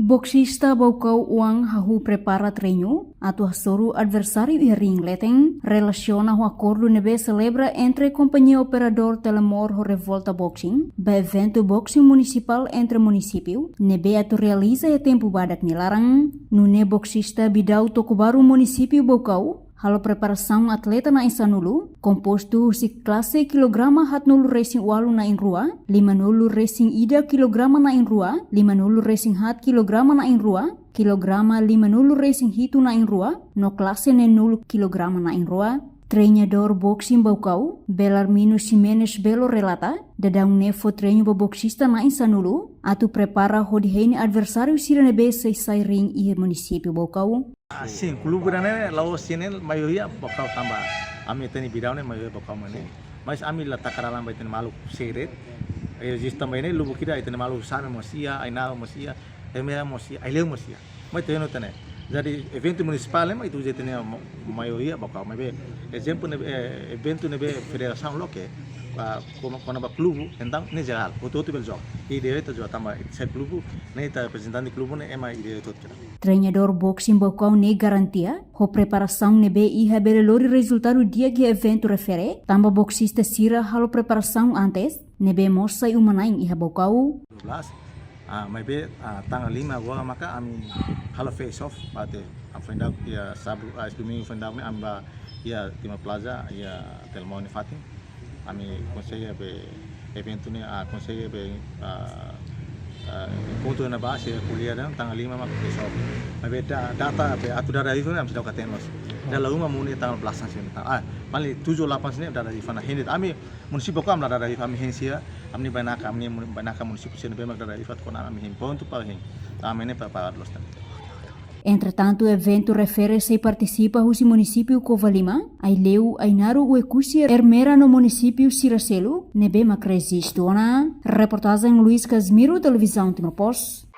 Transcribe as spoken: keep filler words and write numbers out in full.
Boksista Baucau oan hahú prepara treinu atu hasoru adversáriu iha ring leten, relasiona ho akordu ne'ebé selebra entre kompañia operadór Telemor ho Revolta Boxing ba eventu boxing munisipál entre munisípiu ne'ebé atu realiza iha tempu badak nia laran. Nune'e boksista Bidau Tocobaru, munisípiu Baucau, halo preparasaun atleta na'in sanulu, kompostu husi klase kilograma haatnulu-resin-ualu na'in-rua, limanulu-resin-ida kilograma na'in-rua, limanulu-resin-haat kilograma na'in-rua, kilograma limanulu-resin-hitu na'in-rua, no klase neenulu kilograma na'in-rua. Treinadór boxing Baucau, Belarmino Ximenes Belo, relata, daudaun ne'e fó treinu ba boksista na'in sanulu atu prepara hodi hein adversáriu sira ne'ebé sei sai ring iha munisípiu Baucau. Ah, sin, klubu ida-ne'e la'ós sira ne'e maioria Baucau tanba ami ita-nia Bidau ne'e maioria Baucau mak ne'e. Mas ami la taka dalan ba ita-nia maluk seret. Eh, jis tanba ne'e lubuk ida ita-nia maluk Same mós iha, Ainaro mós iha, Ermera mós iha, Aileu mós iha. Mas ita-nia ne'e. Jadi eventu munisipál ne'e mak ita uza ita-nia ma-, maioria Baucau. Maibé ezemplu ne'e, eh, eventu ne'ebé federasaun loke, ah, kona-, kona-ba klubu, entaun ne'e jerál, hotu-hotu bele joga. Ita direitu joga tanba sai klubu, ne'e ita reprezentante klubu ne'e ema direitu hotu. Treinadór boxing Baucau ne'e garantia, ho preparasaun ne'ebé iha bele lori rezultadu di'ak iha eventu refere, tanba boksista sira halo preparasaun antes, ne'ebé mós sai uma-na'in iha Baucau. Dua belas. Ah, maibé, ah, tanggal lima agora maka ami halo face off, ba to'o, ah, foin daudauk iha sábadu, ah, domingu foin daudauk ne'e ami bá iha Timor Plaza, iha Telemor nia fatin. Ami konsege be eventu ne'e, ah, konsege be, ah, ah, enkontru ne'ebá, sei ko'alia de'it tanggal lima mak besok. Maibé da-, data be atu dada rifa ne'e, ami seidauk hatene loos. Dala ruma muni tanggal belasan sini. Ah, paling tujuh delapan sini dada rifa ona hein de'it. Ami munisípiu Baucau ami la dada rifa, ami hein sira, ami-nia bainaka, ami-nia muni-, bainaka munisípiu sira ne'ebé mak dada rifa, kona ami hein prontu para hein. Ami ne'e preparadu loos tan. Entretantu, eventu refere sei partisipa husi munisípiu Covalima, Aileu, Ainaro, Oekusi, Ermera no munisípiu sira seluk ne'ebé mak rejistu ona. Reportajen Luis Casimiro, Televizaun Timor Post.